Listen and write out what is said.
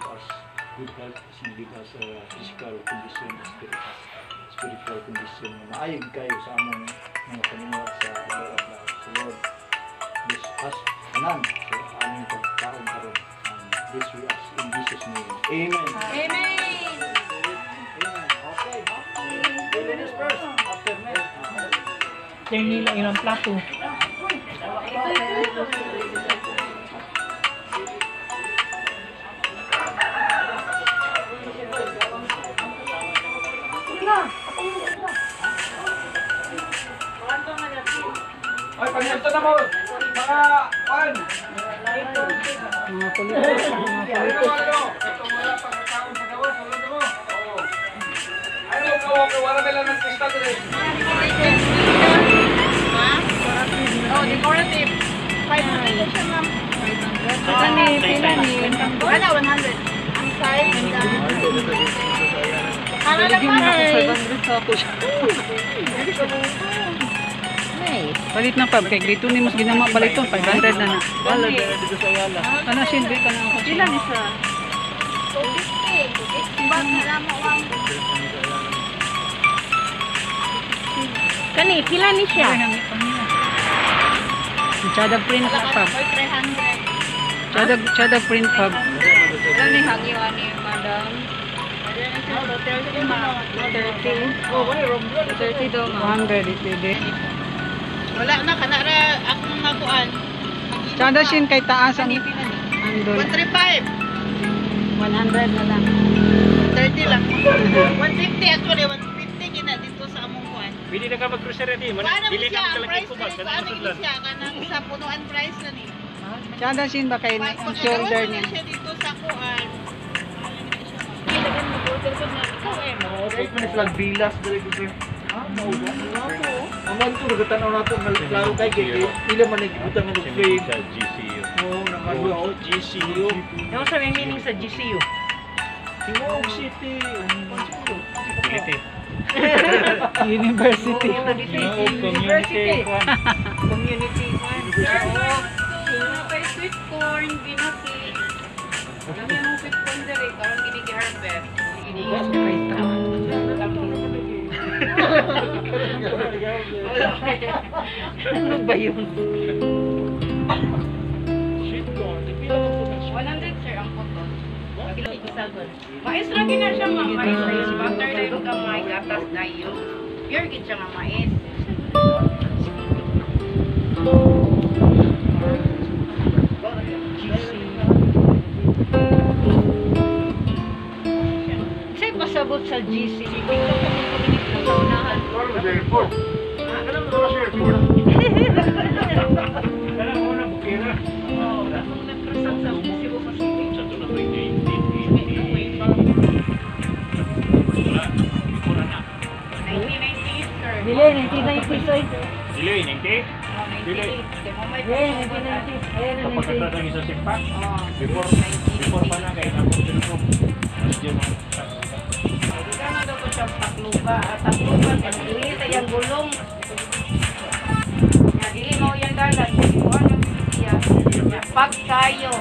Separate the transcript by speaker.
Speaker 1: Give us good health, as you give us physical condition, spiritual condition nga maayo kayo sa among mga panimuhat sa adlaw-adlaw. So Lord, bless us tanan sa aming pagkaon karon. And this we ask in Jesus' name. Amen.
Speaker 2: Amen.
Speaker 1: Amen. Okay. Okay, ladies first. After me.
Speaker 3: Yung nila ilang plato.
Speaker 2: Ito, ito.
Speaker 4: Ay, pagyanto na mo! Mga, pan!
Speaker 3: Mga kulitos, mga
Speaker 4: Ano
Speaker 3: kulitos.
Speaker 4: ano? Ito wala pagkakaon sa gawas, wala na mo. Oo. Ay, mo kawa wala may lang ng kristal diri.
Speaker 2: Oh, decorative. 500 lang siya, ma'am.
Speaker 3: Pila ni, pila ni.
Speaker 2: Wala, 100. Ang size, para lang
Speaker 3: Yung na ako
Speaker 2: ma'am.
Speaker 3: 500 sa ako siya. Palit na pa, kay grito ni mas ginama palit to, 500 na na.
Speaker 1: Wala dito sa Ayala.
Speaker 3: Ano siya, hindi ka na ako. Pila ni sa?
Speaker 2: 250. Bag na lang mo ang
Speaker 5: Kani, pila ni siya?
Speaker 3: Chadag print pub.
Speaker 2: Oy, 300.
Speaker 3: Chadag, chadag print pub.
Speaker 5: Wala ni hangyo ani, madam.
Speaker 2: 230, ma'am.
Speaker 5: 30. 30 daw, ma'am.
Speaker 3: 200 ito.
Speaker 2: Wala na, kanara akong nakuan.
Speaker 3: Chada sin kay taas ang andol.
Speaker 2: 135.
Speaker 3: 100 na lang.
Speaker 2: 30 lang. 150 actually, 150 kina dito sa among kuan.
Speaker 4: Pili na ka mag-grocery di,
Speaker 2: Paano
Speaker 4: dili
Speaker 2: siya
Speaker 4: ka
Speaker 2: ang
Speaker 4: kalaki
Speaker 2: price
Speaker 4: ko ba,
Speaker 2: dili? Paano gini siya kanang sa punuan price na ni?
Speaker 3: Chada sin ba kay ang shoulder
Speaker 2: niya
Speaker 3: niya?
Speaker 2: siya dito sa kuan.
Speaker 1: Okay, man flag bilas diri ko. Ha, mao ba? Ang man to nagtan-aw nato nga klaro kay kay ila man nagibutang nga frame.
Speaker 4: Sa GCU.
Speaker 1: Oo, naman oh, GCU.
Speaker 5: Ano sa may meaning sa GCU?
Speaker 1: Timuog City.
Speaker 4: Utility.
Speaker 3: University.
Speaker 4: Community.
Speaker 5: Community. Oo. Kay sweet corn, binaki. Dami ang sweet corn dere, karon gini gi-harvest. Ano ba yun?
Speaker 1: Sweet corn. Di pila man po ka
Speaker 5: 100 sir ang puto. Mais ra gina siya ma'am, mais ra yung butter na yung gamay, gatas dayo. Pure gid siya nga mais.
Speaker 3: Sa'y pasabot sa GC.
Speaker 5: Sa unahan.
Speaker 1: Airport. Ano mo sa airport?
Speaker 4: Kana mo na bukira.
Speaker 5: Oo, akong nagkrusat sa Cebu Pacific.
Speaker 4: Sa to na to 1980. Wala, before na.
Speaker 5: 1998 sir.
Speaker 3: Dili, 1990 soy.
Speaker 4: Dili, 90?
Speaker 5: Oh, 98. Kay mo may
Speaker 3: Dili, 1990. Ayan ang
Speaker 4: Kapag
Speaker 3: 90.
Speaker 4: katang isa simpak,
Speaker 5: Oh,
Speaker 4: before before pa na kay ako tinupok. Medyo na.
Speaker 5: Kano daw ko siya pakluba at takluba kay dili sa iyang gulong. Nga dili mao iyang dalan, kuan ang siya. Pagkayo.